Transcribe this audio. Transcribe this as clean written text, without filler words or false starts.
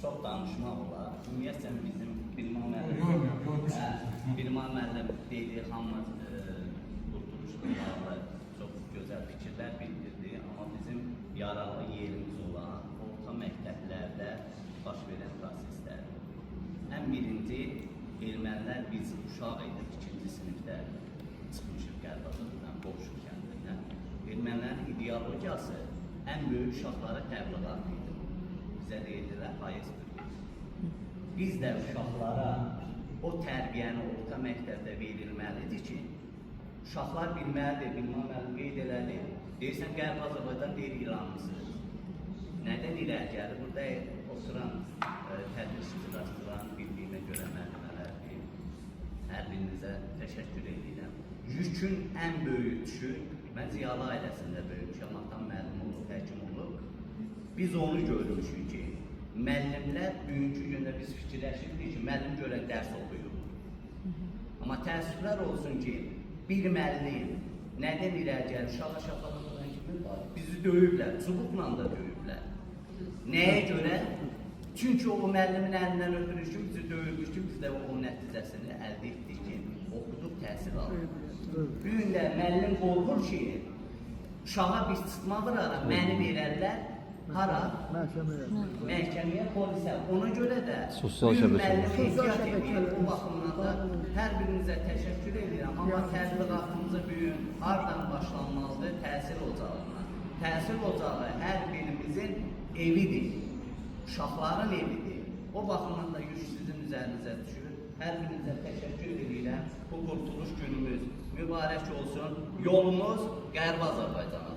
Çox danışmaq olar. Ümumiyyətlə bizim Bilman müəllim, Görmüyorum, görmüşsünüz. Hə, Bilman müəllim dedi, hamı qurtuluşla bağlı çox gözəl fikirlər bildirdi, amma bizim yaralı yerimiz olan orta məktəblərdə baş verən proseslər. Ən birinci ermənilər, biz uşaq idik, ikinci sinifdə çıxmışıq Qərbi Azərbaycan Qovşu kəndindən. Ermənilərin ideologiyası ən böyük uşaqlara təbliğat idi. Bizə deyirdilər hayes. Biz də uşaqlara o tərbiyəni orta məktəbdə verilməlidir ki, uşaqlar bilməlidir, Bilman müəllim qeyd elədi. Deyirsən Qərbi Azərbaycan, deyir İranlısınız. Nədən irəli gəlir? Burada oturan tədris iştirakçıların bildiyimə görə müəllimələrdir. Hər birinizə təşəkkür edirəm. Yükün ən böyüyü düşür. Mən ziyalı ailəsində böyümüşəm, atam müəllim olub, həkim olub. Biz onu görmüşük ki, müəllimlər bugünkü gündə biz fikirləşirdik ki, müəllim görən dərs oxuyur. Amma təəssüflər olsun ki, bir müəllim nədən irəli gəlir? Uşağa şapalaq vuran kimi var. Bizi döyüblər, çubuqla da döyüblər. Nəyə görə? Çünki o müəllimin əlindən ötürür ki, bizi döyülmüş ki, biz də onun nəticəsini əldə etdik ki, oxuduq, təhsil aldıq. Bu gün də müəllim qorxur ki, uşağa biz çıxma vuraraq məni verərlər hara? Məhkəməyə. Məhkəməyə, polisə. Ona görə də Sosial bu gün şəbəkələr. müəllim Sosial ehtiyat edir. şəbəkələr. O baxımdan da hər birinizə təşəkkür edirəm. Amma təbliğatımıza bu gün hardan başlanmalıdır? Təhsil ocağından. Təhsil ocağı hər birimizin evidir. Uşaqların evidir. O baxımdan da yük sizin üzərinizə düşür. Hər birinizə təşəkkür edirəm. Bu qurtuluş günümüz mübarək olsun. Yolumuz Qərbi Azərbaycana.